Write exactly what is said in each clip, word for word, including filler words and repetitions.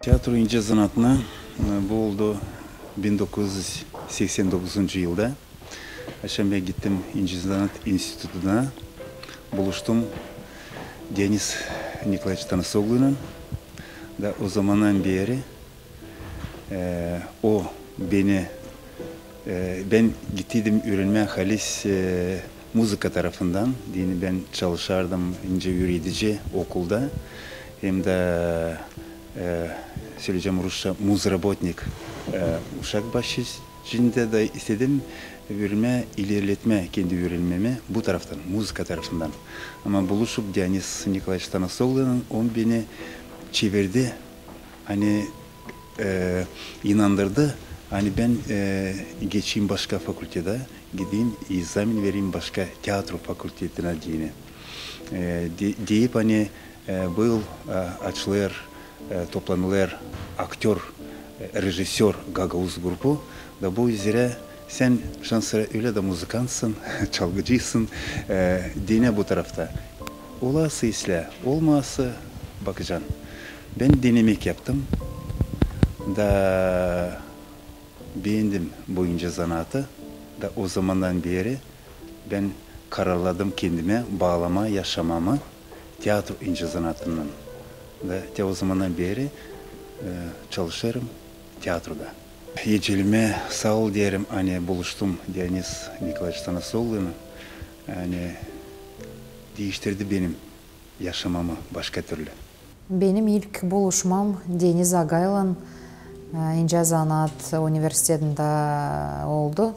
Teatro incä zanaatına, e, bu oldu bin dokuz üz seksän dokuzuncu yılda. Açan bän gittim incä zanaat institutuna, buluştum Dionis Nikolaeviç Tanasogluylan. Da o zamandan beeri, e, o beni, e, bän gittiydim üürenmää halis, e, muzıka tarafından. Deyni bän çalışardım incä üüredici okulda. Hem dä, e, söleyecäm rusça, muzrabotnik, e, uşak başı içindä da istedim üürenmää, ilerletmää kendi üürenmämi bu taraftan, muzıka tarafından. Ama buluşup Dionis Nikolaeviç Tanasogluylan, on beni çevirdi, ani, e, inandırdı, ani bän, e, geçeyim başka fakultetä, gideyim, ekzamen vereyim başka teatro fakultetinä deyni. E, de-, deyip, ani, e, bu yıl, e, açılêr, e, toplanılêr aktör, e, rejissör gagauz grupu. Da bu üzerä sän şansora ölä dä muzıkantsın, çalgıcıysın, e, denä bu tarafta. Olası islää, olmasa bakacan. Bän denemäk yaptım. Da beendim bu incä zanaatı. Da o zamandan beeri bän kararladım kendimä baalamaa yaşamamı teatro incä zanaatından. Da te o zamandan beeri, e, çalışêrım teatroda. Ecelimä saa ol deerim, ani buluştum Dionis Nikolaeviç Tanasogluylan, ani diiştirdi benim yaşamamı başka türlü. Benim ilk buluşmam Deniz agaylan, e, incä zanaat universitetindä oldu.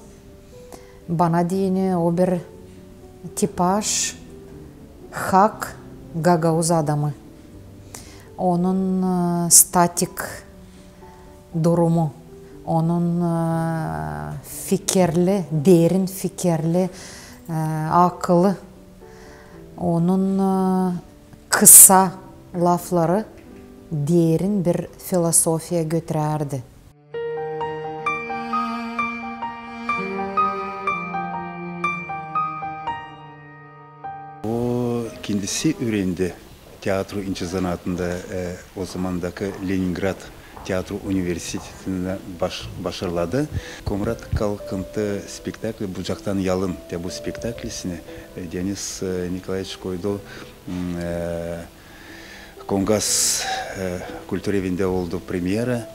Bana deyni o bir tipaş, hak gagauz adamı. Onun, e, statik durumu, onun, e, fikirli, derin fikirli, e, akılı, onun, e, kısa lafları derin bir filosofiya götürärdi. O kendisi üürendi teatro incä zanaatında, e, o zamandakı Leningrad teatro universitetindä baş-, başarladı. Komrat kalkıntı spektakli Bucaktan yalın. Te bu spektaklisini, e, Deniz, e, Nikolaeviç koydu, m, e, Kongas, e, kultura evindä oldu premyera,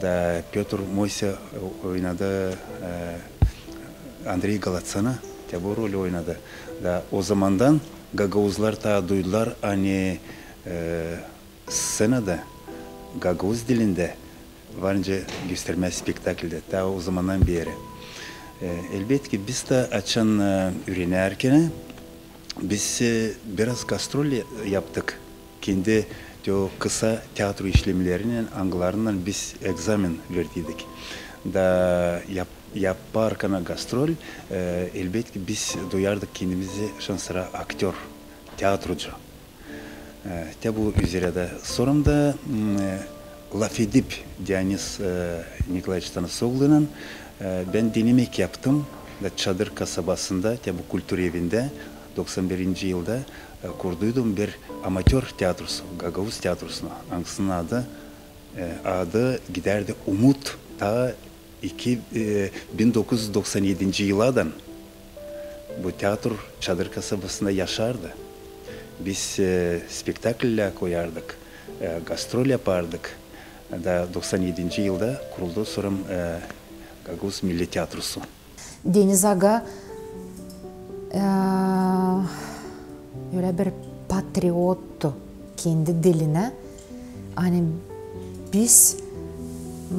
da Pötr Moysa oynadı, e, Andrey Galatsana, te bu rolü oynadı. Da o zamandan gagauzlar taa duydular, ani, e, sţenada gagauz dilindä var nicä göstermää spektaklä, taa o zamandan beeri. E, elbetki, biz dä açan, e, üürenärkän, biz, e, biraz gastrol yaptık. Kendi te o kısa teatro işlemlerininnän, angılarınnan biz ekzamen verdiydik. Da yap-, yaparkana gastrol, e, elbetki, biz duyardık kendimizi şansora aktör, teatrocı. E, te bu üzerä dä. Sora da, m, e, lafedip Dionis, e, Nikolaeviç Tanasogluylan, e, bän denemäk yaptım da Çadır kasabasında, te bu kultura evindä doksan birinci yılda, e, kurduydum bir amatör teatrosu, gagauz teatrosunu, angısının adı, e, adı gidärdi Umut. Taa iki, e, bin dokuz üz doksan edinci yıladan bu teatro Çadır kasabasında yaşardı. Biz, e, spektakllär koyardık, e, gastrol yapardık. Da doksan edinci yılda kuruldu sora, e, Gagauz Milli Teatrosu. Deniz aga, e, ölä bir patriottu kendi dilinä. Ani biz, m,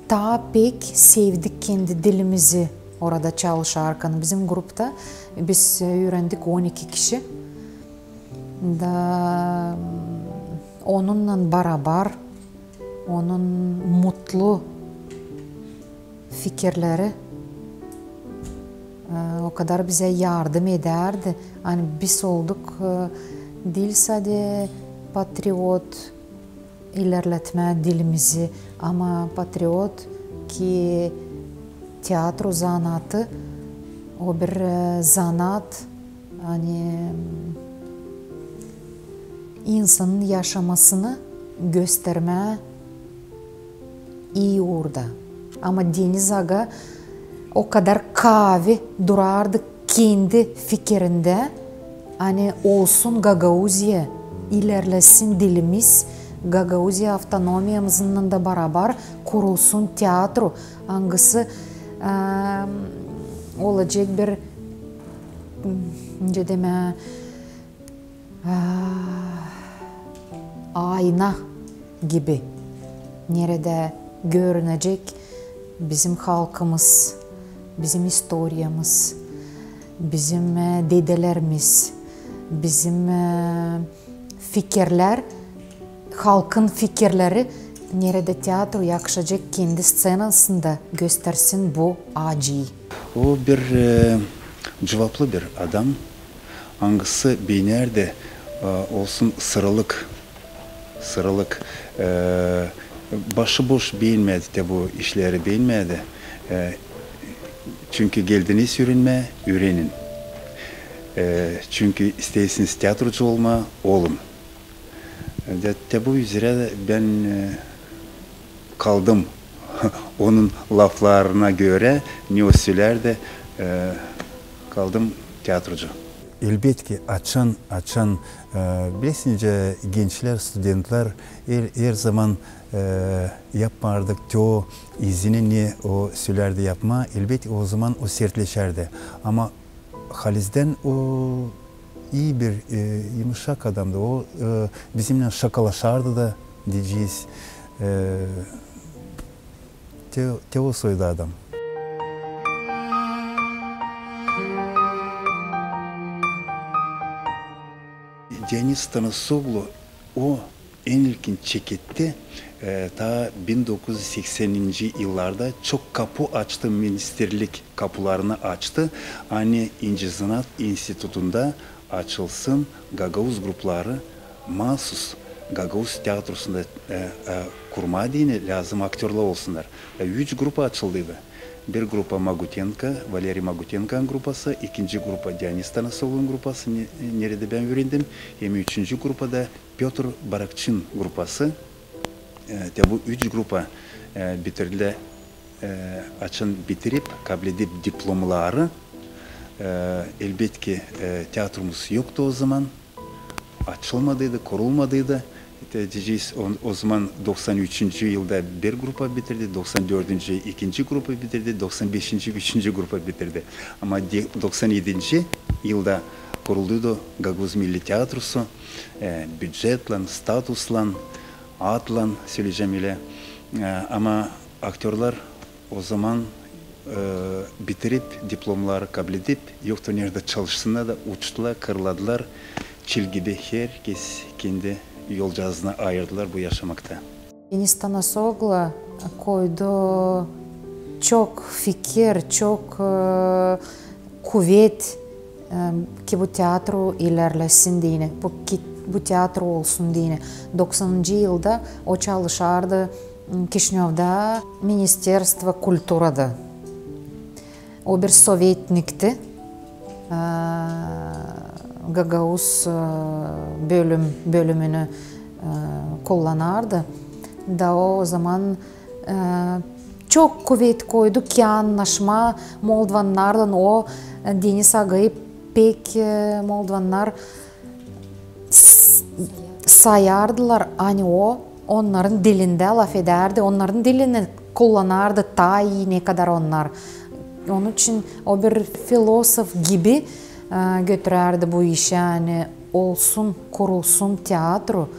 taa pek sevdik kendi dilimizi orada çalışarkan. Bizim grupta biz, e, üürendik on iki kişi. Da, m, onunnan barabar onun mutlu fikirleri, e, o kadar bizä yardım edärdi. Ani biz olduk, e, diil sade patriot ilerletmää dilimizi, ama patriot ki teatro zanaatı, o bir, e, zanaat, ani, m, insanın yaşamasını göstermää İi orada. Ama Deniz aga o kadar kaavi durardı kendi fikirindä, ani olsun Gagauziya, ilerlesin dilimiz, Gagauziya avtonomiyamızınnan da barabar kurulsun teatru, angısı, e, olacek bir, nicä demää, ayna gibi, neredä görünecek bizim halkımız, bizim istoriyamız, bizim, e, dedelerimiz, bizim, e, fikirlär, halkın fikirleri, neredä teatru yakışacek kendi sţenasında göstersin bu acıyı. O bir, e, cuvaplı bir adam. Angısı beenär dä, e, olsun sıralık, sıralık, e, başıboş beenmää dä te bu işleri beenmää dä. E, çünkü geldiniz üürenmää, üürenin. E, çünkü isteersiniz teatrucu olmaa, olun. E, dä te bu üzerä dä bän, e, kaldım onun laflarına görä, ne o sölär dä, e, kaldım teatrucu. Elbetki, açan, açan, e, bilersiniz, gençlär, studentlär er, er zaman, e, yapmardık te o izini, ne o sölärdi yapmaa, elbetki, o zaman o sertleşärdi. Ama halizdän o ii bir, e, yımışak adamdı. O, e, bizimnän şakalaşardı da, deyecez. E, te, te o soyda adam. Deniz Tanasoglu, o en ilkin çeketti, e, taa bin dokuz üz sekseninci yıllarda çok kapu açtı, ministerlik kapularını açtı. Ani İncezanaat institutunda açılsın gagauz grupaları, maasuz gagauz teatrusunda, e, e, kurmaa deyni, lääzım aktörlär olsunnar. E, üç grupa açıldıydı. Bir grupa Magutenko, Valeriy Magutenkonun grupası, ikinci grupa Deniz Tanasoglunun grupası, ne-, neredä bän üürendim, hem üçüncü grupa da Pötr Barakçin grupası. E, te bu üç grupa, e, bitirdilär, e, açan bitirip, kabledip diplomları. E, elbetki, e, teatrumuz yoktu o zaman. Açılmadıydı, kurulmadıydı. Te, deyecez, o, o zaman doksan üçüncü yılda bir grupa bitirdi, doksan dördüncü ikinci grupa bitirdi, doksan beşinci üçüncü grupa bitirdi. Ama de-, doksan edinci yılda kurulduydu Gagauz Milli Teatrusu, e, bücetlän, statuslan, adlan, söleyecäm ölä. E, ama aktörlär o zaman, e, bitirip, diplomları kabledip, yoktu neredä çalışsınnar da, uçtular, kırladılar. Çil gibi herkez kendi yolcağızını ayırdılar bu yaşamakta. Deniz Tanasoglu koydu çok fikir, çok, e, kuvet, e, ki bu teatru ilerlesin deyni, bu, ki bu teatru olsun deyni. Doksanıncı yılda o çalışardı, m, Kişinövda, Ministerstvo kulturada. O bir sovetnikti. E, gagauz, e, bölüm, bölümünü, e, kullanardı. Da o zaman, e, çok kuvet koydu ki annaşmaa moldvannarlan. O, e, Deniz agayı pek, e, moldvannar s-, sayardılar, ani o onnarın dilindä lafedärdi, onnarın dilini kullanardı taa ii, ne kadar onnar. Onun için o bir filosof gibi, e, götürärdi bu işi, ani olsun, kurulsun teatru,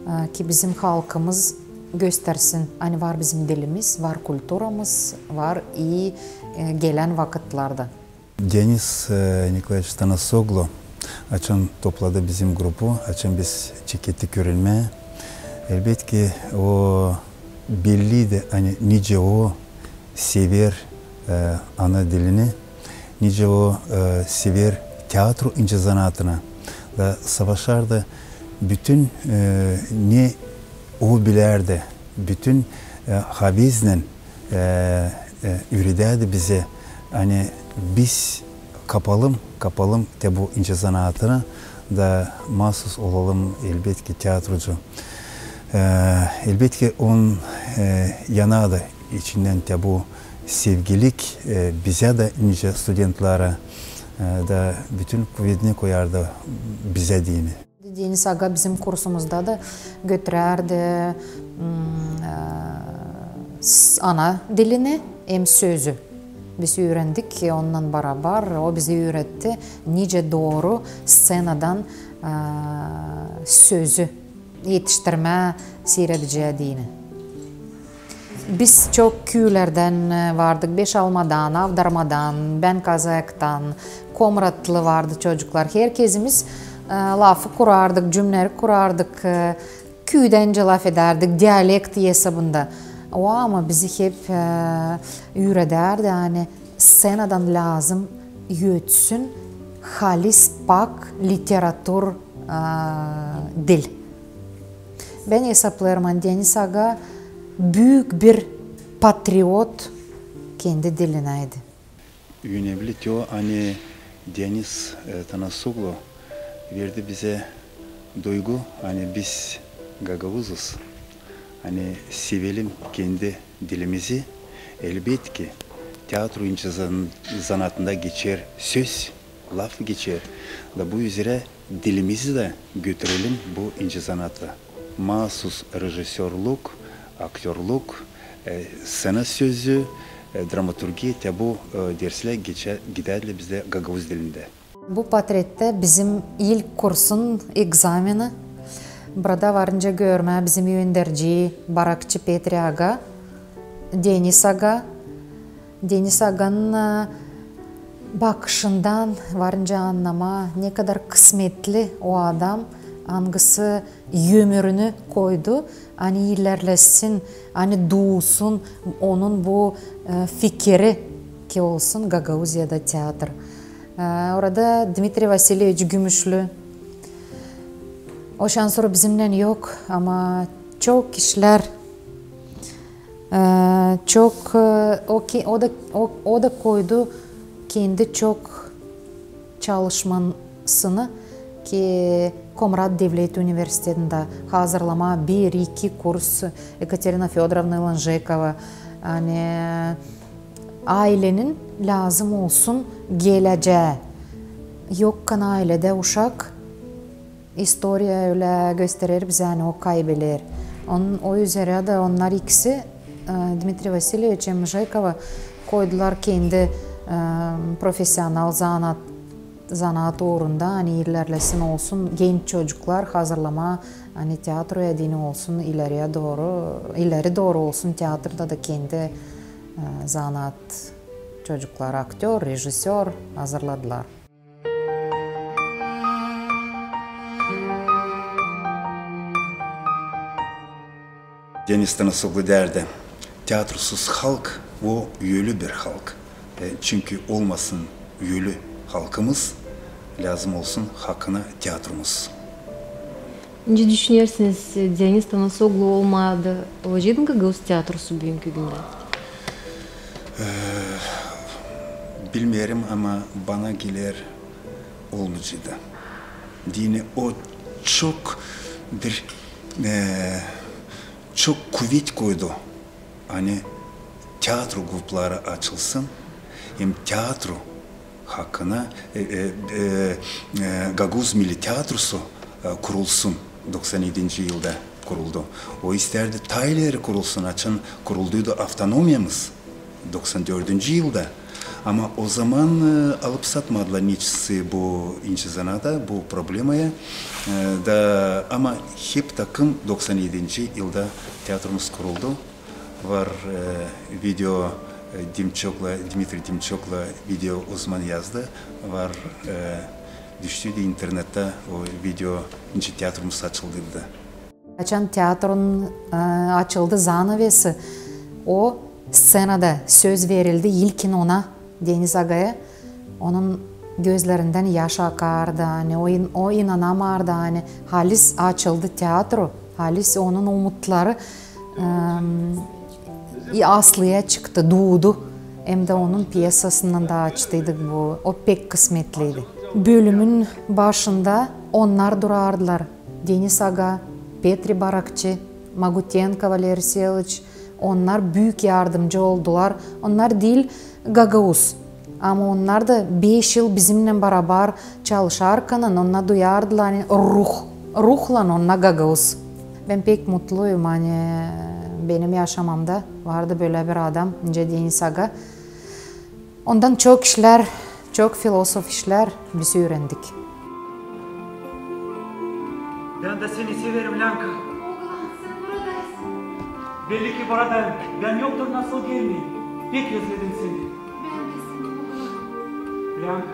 e, ki bizim halkımız göstersin, ani var bizim dilimiz, var kulturamız, var ii, e, gelän vakıtlarda. Deniz, e, Nikolaeviç Tanasoglu, açan topladı bizim grupu, açan biz çekettik üürenmää, elbetki, o belliydi, ani nicä o sever, e, ana dilini, nicä o, e, sever teatru incezanaatını. Da savaşardı bütün, e, ne o bilärdi, bütün, e, haveznän, e, e, üüredärdi bizä, ani biz kapalım, kapalım te bu incezanaatını da maasuz olalım, elbetki, teatrucu. E, elbetki, on E, yanardı içindän te bu sevgilik, e, bizä dä, nicä studentlerä, e, da bütün kuvedini koyardı bizä deyni. Denis aga bizim kursumuzda da götürärdi, mm, e, s-, ana dilini hem sözü. Biz üürendik onunnan barabar, o bizä üüretti, nicä dooru sţenadan, e, sözü etiştirmää siirediciyä deyni. Biz çok küülerdän, e, vardık, Beşalmadan, Avdarmadan, bän Kazayaktan, Komratlı vardı çocuklar. Herkezimiz, e, lafı kurardık, cümneleri kurardık, e, küüdäncä lafedärdik, dialekt esabında. O ama bizi hep, e, üüredärdi, ani sţenadan lääzım ötsün halis pak literatur, e, dil. Bän esaplêêrım, ani Denis aga büük bir patriot kendi dilinä idi. Önemli te o, ani Denis, e, Tanasoglu verdi bizä duygu, ani biz gagauzuz, ani sevelim kendi dilimizi. Elbetki, teatro incä zan-, zanaatında geçer söz, laf geçer. Da bu üzerä dilimizi dä götürelim bu incä zanaata. Maasuz rejissörluk, aktörluk, e, sţena sözü, e, dramaturgiya, te bu, e, derslär geçä-, gidärdilär bizdä gagauz dilindä. Bu portrettä bizim ilk kursun egzameni. Burada varınca görmää bizim önderci, barakçı Petri aga, Denis aga. Denis aganın, e, bakışından varınca annamaa, ne kadar kısmetli o adam, angısı ömürünü koydu, ani ilerlesin, ani duusun onun bu, e, fikiri, ki olsun Gagauziyada teatr. E, orada Dmitriy Vasilyeviç Gümüşlü. O şansora bizimnän yok, ama çok işlär, e, çok, e, o ki, o da, o, o da koydu kendi çok çalışmasını ki Komrat devlet universitetindä hazırlamaa bir, iki kurs Ekaterina Födorovna Lanjekova. Ani ailenin lääzım olsun gelecää. Yokkan ailedä uşak, istoriya ölä gösterer bizä, ani o kaybeder. On-, o üzerä dä onnar ikisi, e, Dmitriy Vasilyeviç hem Jekova koydular kendi, e, profesional zanaat, zanaat uurunda, ani ilerlesin olsun genç çocuklar hazırlamaa, ani teatroya deyni olsun ileriye dooru, ileri dooru olsun teatroda da kendi, e, zanaat çocuklar, aktör, rejissör hazırladılar. Denis Tanasoglu därdi, teatrosuz halk, o ölü bir halk. E, çünkü olmasın ölü halkımız, lääzım olsun hakına teatromuz. Nicä düşünersiniz, Denis Tanasoglu olmasa, olacaktı gagauz teatrosu büünkü gündä? Ee, bilmeerim, ama bana geler, olmayaceydı. Deyni o çok bir, ee, çok kuvet koydu. Ani teatro grupları açılsın, hem teatro hakına, e, e, e, e, Gagauz milli teatrosu, e, kurulsun. Doksan edinci yılda kuruldu. O istärdi taa ileri kurulsun, açan kurulduydu avtonomiyamız doksan dördüncü yılda. Ama o zaman, e, alıp satmadılar neçisi bu incä zanaata, bu problemaya. E, da, ama hep takım doksan edinci yılda teatromuz kuruldu. Var, e, video, e, Dimçokla, Dmitriy Dimçokla video o zaman yazdı. Var, e, düştüydü internettä o video, nicä teatromuz açıldıydı. Açan teatronun, e, açıldı zanavesi, o sţenada söz verildi ilkin ona, Denis agaya. Onun gözlerindän yaş akardı, ani o in-, o inanamardı, ani halis açıldı teatro, halis onun umutları, em, i-, aslıya çıktı, duudu. Hem dä onun pyesasından da açtıydık bu, o pek kısmetliydi. Bölümün başında onnar durardılar. Denis aga, Petri barakçı, Magutenko Valeriy Seloviç, Onnar büük yardımcı oldular. Onnar diil gagauz, ama onnar da beş yıl bizimnän barabar çalışarkan, onnar duyardılar, ani ruh, ruhlan onnar gagauz. Bän pek mutluyum, ani benim yaşamamda vardı bölä bir adam, nicä Denis aga. Ondan çok işlär, çok filosof işlär biz üürendik. Bän dä seni severim, Länka. Oglan, sän buradaysın. Belli ki buradayım. Bän yoktur, nasıl gelmeyim? Pek özledim seni. Bän dä seni, oglan. Länka,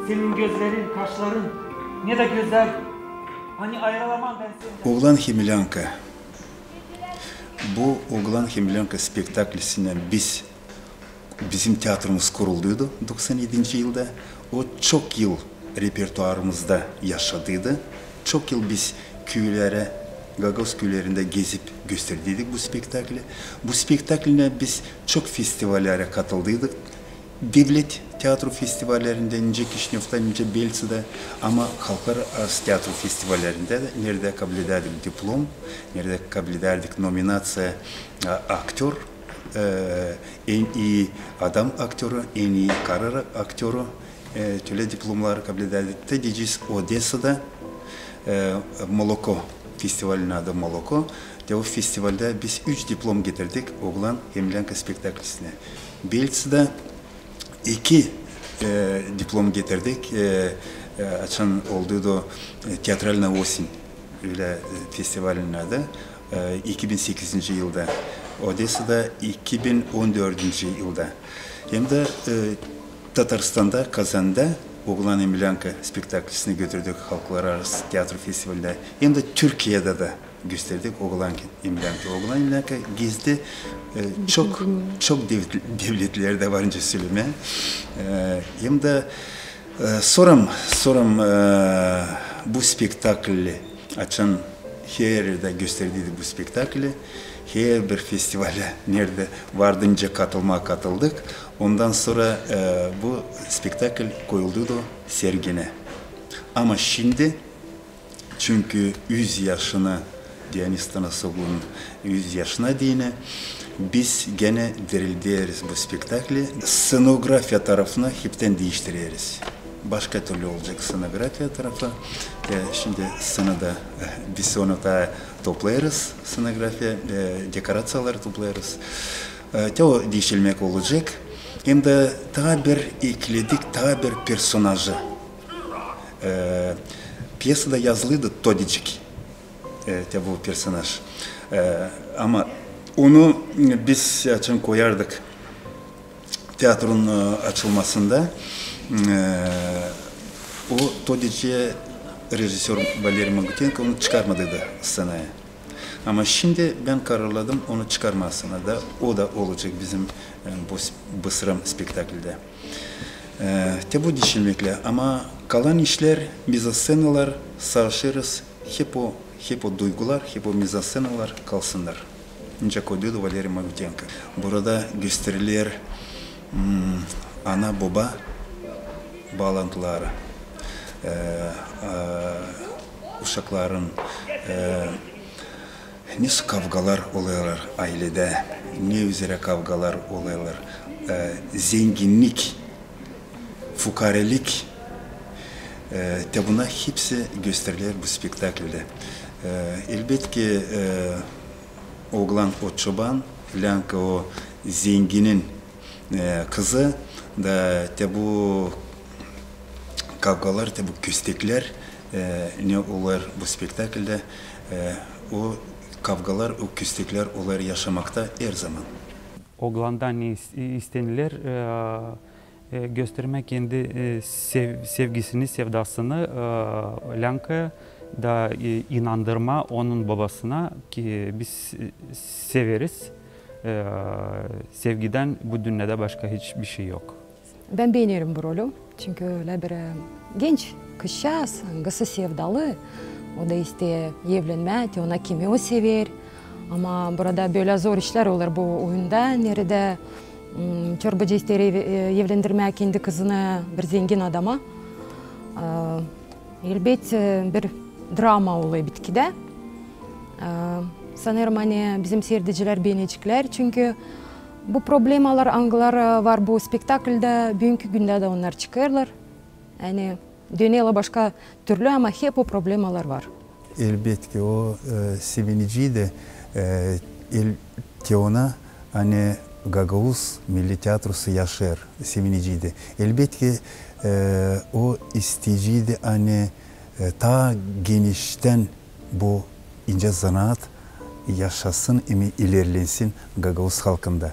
senin gözlerin, kaşların, ne dä gözäl. Ani ayırılamam bän sendän. Oglan hem Länka. Bu Oglan hem Länka spektaklisindän biz, bizim teatrumuz kurulduydu doksan edinci yılda. O çok yıl repertuarımızda yaşadıydı. Çok yıl biz küülerä, gagauz küülerindä gezip gösterdiydik bu spektakli. Bu spektaklindän biz çok festivallerä katıldıydık. Devlet teatro festivallerindä, nicä Kişinövda, nicä Belçikada, ama halklararası teatro festivallerindä dä, neredä kabledärdik diplom, neredä kabledärdik nominaţiya, a, aktör, e, en ii adam aktörü, en ii karı aktörü, e, tölä diplomnar kabledärdik. Te deyecez Odesada, e, Moloko, festivalin adı Moloko. Te o festivaldä biz üç diplom getirdik Oglan hem Länka spektaklisinä. Belçikada iki, e, diplom getirdik, e, e, açan olduydu, e, Teatralnaya osin, ölä, e, festivalin adı, e, iki bin sekizinci yılda, Odesada iki bin on dördüncü yılda. Hem dä, e, Tataristanda, Kazanda Oglan hem Länka spektaklisini götürdük halklararası teatro festivalindä. Hem dä Türkiyedä dä gösterdik Oglan hem Länka. Oglan hem Länka gezdi, e, çok, çok dev-, devletlerdä var nicä sölemää. E, hem dä, e, soram, soram, e, bu spektakli açan her erdä gösterdiydik bu spektakli. Herbir festivalä, neredä vardı nicä katılmaa, katıldık. Ondan sora, e, bu spektakl koyulduydu serginä. Ama şindi, çünkü üz yaşına, Dionis Tanasoglunun üz yaşına deyni, biz genä dirilderiz bu spektakli. Scenografiya tarafını heptän diiştireriz. Başka türlü olacek scenografiya tarafı. E, şindi scenada, e, biz onu taa toplêêrız, scenografiya, e, dekoraţiyaları toplêêrız. E, te o diişilmäk olacek. Hem dä taa bir ekledik, taa bir personajı. E, pyesada yazılıydı Todicik, e, te bu personaj. E, ama onu biz açan koyardık teatrun, e, açılmasında, e, o Todicii rejissör Valeriy Magutenko onu çıkarmadıydı scenaya. Ama şindi bän kararladım onu çıkarmaa scenada. O da olacek bizim, e, bu s-, bu sıra spektaklda. E, te bu diişilmäklär. Ama kalan işlär, mizansţenalar, savaşêrız, hep o, hep o duygular, hep o mizansţenalar kalsınnar. Nicä koyduydu Valeriy Magutenko. Burada gösteriler, m, ana-boba baalantıları, e, e, uşakların, e, nesoy kavgalar olêrlar ayledä, ne üzerä kavgalar olêrlar, e, zenginnik, fukarelik, e, te bunnar hepsi gösteriler bu spektaklda. E, elbetki, e, Oglan o çoban, Länka o zenginin, e, kızı da te bu kavgalar, te bu kösteklär, e, ne olêr bu spektaklda, e, o kavgalar, o kösteklär olêr yaşamakta herzaman. Oglandan ne is-, isteniler, e, e, göstermää kendi, e, sev-, sevgisini, sevdasını, e, Länkaya da, e, inandırmaa onun bobasına ki biz, e, severiz. E, sevgidän bu dünnedä başka hiçbir şey yok. Bän beenerim bu rolü, çünkü ölä bir, e, genç kızçaaz, angısı sevdalı, o da isteer evlenmää, te ona kimi o sever. Ama burada bölä zor işlär olêr bu oyunda, neredä, m, çorbacı isteer ev-, e, evlendirmää kendi kızını bir zengin adama. E, elbet, e, bir drama olêr bitkidä. E, Sanêrım, ani bizim siiredicilär beeneceklär, çünkü bu problemalar, angıları var bu spektaklda, büünkü gündä dä onnar çıkêrlar. Ani döneerlär başka türlü, ama hep o problemalar var. Elbetki, o seviniciydi, elbetki ona, ani gagauz milli teatrosu yaşêêr, seviniciydi. Elbetki, o isteyeciydi, ani taa geniştän bu incä zanaat yaşasın hem ilerlensin gagauz halkında.